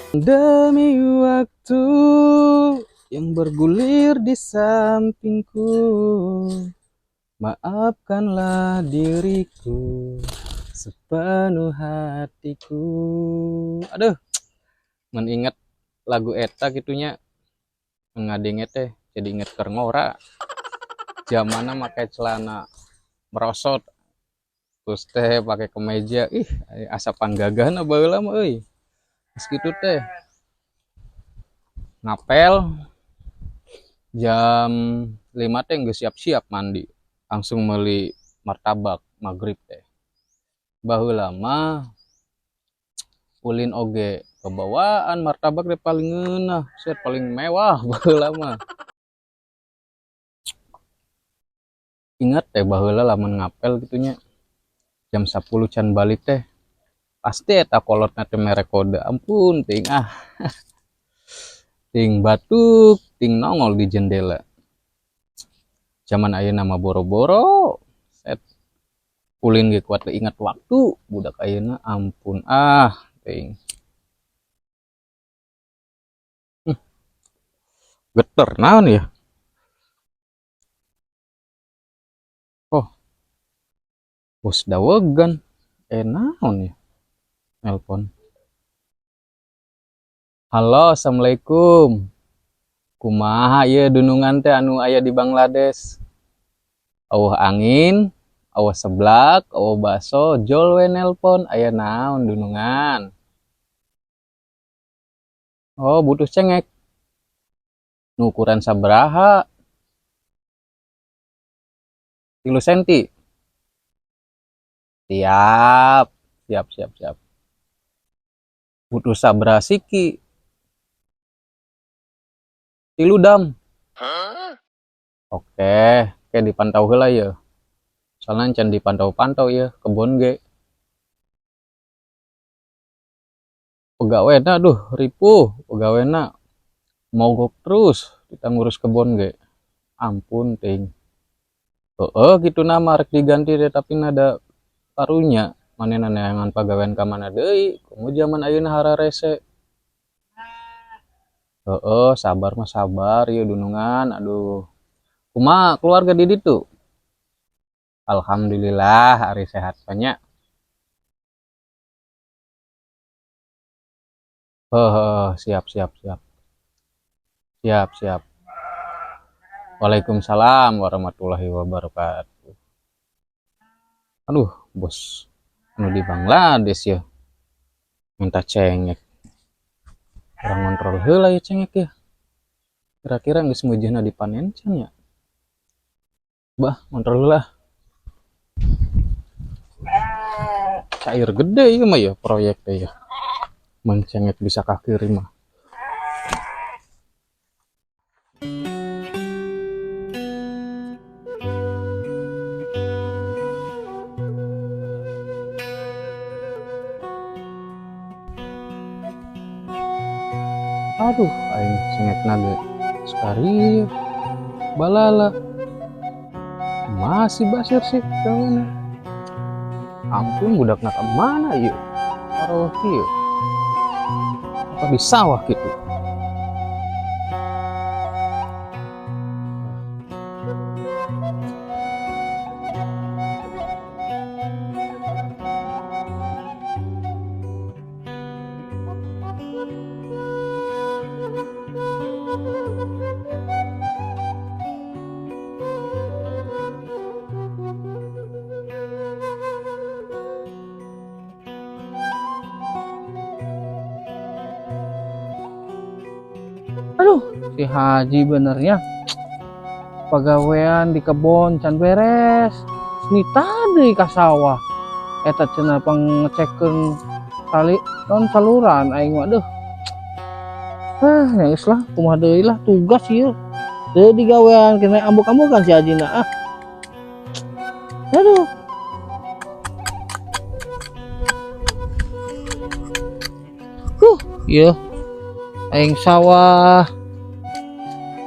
Demi waktu yang bergulir di sampingku, maafkanlah diriku sepenuh hatiku. Aduh, mengingat lagu eta kitu nya, ngadenge teh jadi inget keur ngora. Zamanna make celana merosot, terus teh pakai kemeja, ih asa panggagahna baheula mah euy. Geus kitu teh ngapel jam 5 teh geus siap-siap mandi, langsung meuli martabak maghrib teh. Baheula mah ulin oge kebawaan martabak teh paling ngeunah, set paling mewah baheula mah. Ingat teh baheula lamun ngapel kitu nya, jam 10 can balik teh pasti eta kolotna teh mere kode, ampun teuing ah. Ting batuk, ting nongol di jendela. Zaman ayeuna mah boro-boro, set ulin ge kuat ingat waktu, budak ayeuna ampun ah teuing. Geter naon ya? Oh, bos dawegan, naon ya? Nelpon. Halo, assalamualaikum. Kumaha ieu dunungan teh anu aya di Bangladesh? Eueuh angin, eueuh seblak, eueuh baso, jol we nelpon, aya naon dunungan? Oh, butuh cengek. Nu ukuran sabaraha? 3 senti. Siap, siap, siap, siap. Butuh sabaraha siki? 3 dam. Oke, oke dipantau heula ye. Soalnya can dipantau-pantau ye kebon ge. Pegawena aduh ripuh, pegawena mogok terus kita ngurus kebon ge. Ampun ting. Heeh kitu na mah rek diganti teh tapi nada karunya manehna neangan pagawean ka mana deui, komo zaman ayeuna hararese. Heeh, sabar mah sabar ieu dunungan, aduh. Kumaha keluarga di ditu? Alhamdulillah ari sehat banyak. Heeh, siap, siap, siap. Siap, siap. Waalaikumsalam warahmatullahi wabarakatuh. Aduh, bos anu di Bangladesh ya. Minta cengek. Urang ngontrol heula ya cengek ya. Kira-kira geus meujeuhna dipanen can ya? Bah, ngontrol heula. Cair gede ieu mah ya proyek teh ya. Mun cengek bisa kakirim mah. Aduh, aing cengek ge sekali balala masih basir sih gawena. Ampun budakna ka mana ieu? Taruh kieu. Apa di sawah gitu? Aduh, si Haji benernya. Pagawean di kebon can beres. Nita deui ka sawah. Eta cenah pangngecekeun tali non saluran aing mah deuh. Ah, ya geus lah, kumaha deui lah tugas ieu. Teu digawean kena ambuk-ambukan si Hajina ah. Aduh. Ieu aing sawah.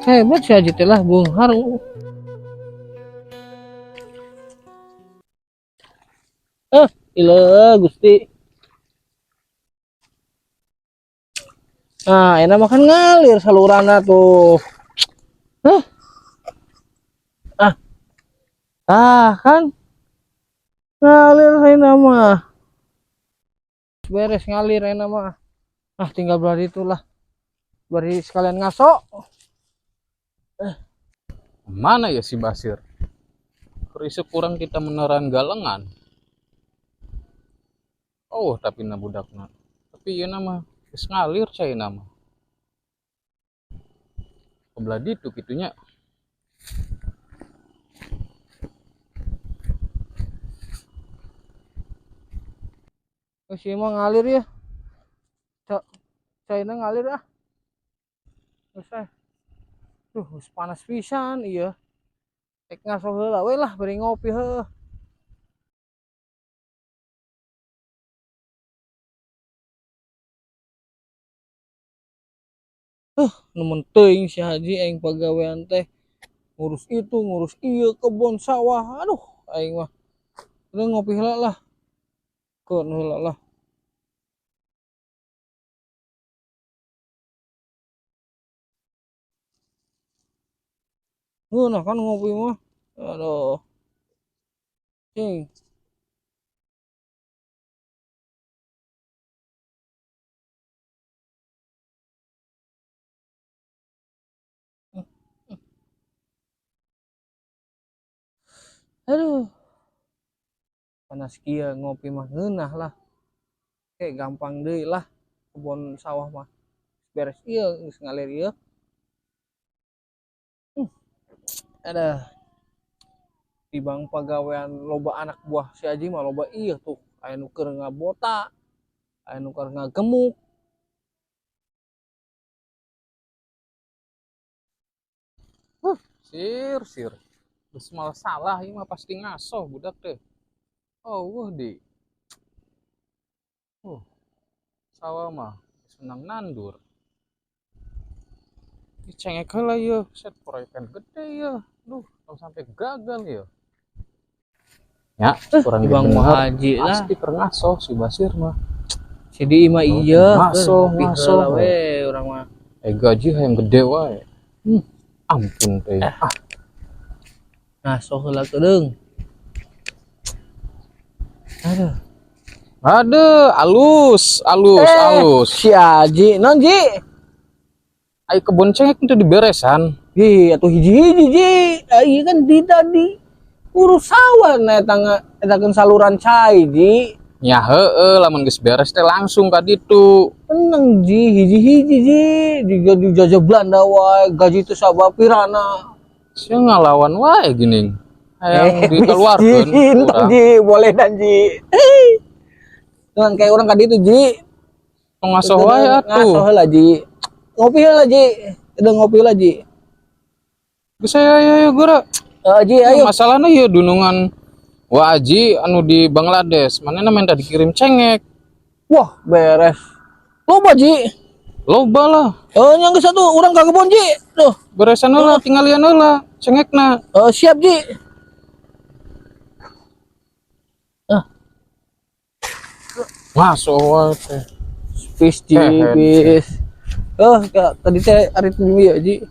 Hebat si Haji teh lah beunghar. Ieu Gusti. Nah, enak makan ngalir saluranna tuh. Hah. Ah. Ah, kan ngalir ayeuna mah. Beres ngalir ayeuna mah. Ah, tinggal bari itulah. Bari sekalian ngaso. Mana ya si Basir? Risuk kurang kita meneran galengan. Oh, tapi na budakna. Tapi ieu nama geus ngalir cai nama. Kebelah ditu kitunya. Oh, si mah ngalir ya. Caina ngalir ah. Geus ah. Duh, geus panas pisan ieu. Rek ngaso heula we lah bari ngopi heuh. Nemen teuing si Haji aing pagawean teh ngurus itu, ngurus ieu kebon sawah. Aduh, aing mah. Udah ngopi heula lah. Keun heula lah. Ngeunah kan ngopi mah. Aduh. Cing. Aduh. Panas kieu ngopi mah ngeunah lah. Kayak gampang deui lah kebon sawah mah. Beres ieu geus ngalir ieu. Ada tibang pagawean loba anak buah si Haji mah loba ieu tuh aya nu keur ngabota, aya nu keur ngagemuk. Sir, sir. Geus malah salah ieu mah pasti ngasoh budak teh. Oh, wah di. Sawah mah senang nandur. Ih, cengek heula ieu, set proyekan gede ieu. Duh, tong sampai gagal ieu. Ya, kurang Bang bener. Haji lah. Pasti keur ngasoh si Basir mah. Si Di mah Oh, iya, ngaso, ngopi ngaso. heula we urang mah. Gaji hayang gede wae. Ampun teh. Ah, Ngaso heula keudeung. Aduh. Aduh, alus, alus, alus. Si Haji, non Ji? Ai kebun cengek itu diberesan. Ih, atuh hiji-hiji Ji. Ai kan di tadi urus sawah na eta etakeun saluran cai Ji. Ya heeh, lamun geus beres teh langsung ka ditu. Tenang Ji, hiji-hiji Ji. Juga dijajah Belanda wae, gaji teu sabapirana. Sia ngalawan wae geuning. Hayang dikeluarkeun urang. Ji, boleh dan Ji. Tenang kayak orang ka ditu Ji. Tong ngasoh wae atuh. Ngasoh heula Ji. Ngopi heula Ji. Udah ngopi heula Ji. Geus ayo ayo ayo geura. Ji ayo. Masalahna ieu dunungan Wa Haji anu di Bangladesh, manehna minta dikirim cengek. Wah, beres. Loba Ji. Loba lah. Yang geus atuh urang ka kebon Ji. Tuh. Beresan heula, tinggalian heula cengekna. Siap Ji. Ah. Ngasoh wae teh. Peace Ji, Hehe. peace. Tadi teh ari teh ya Ji.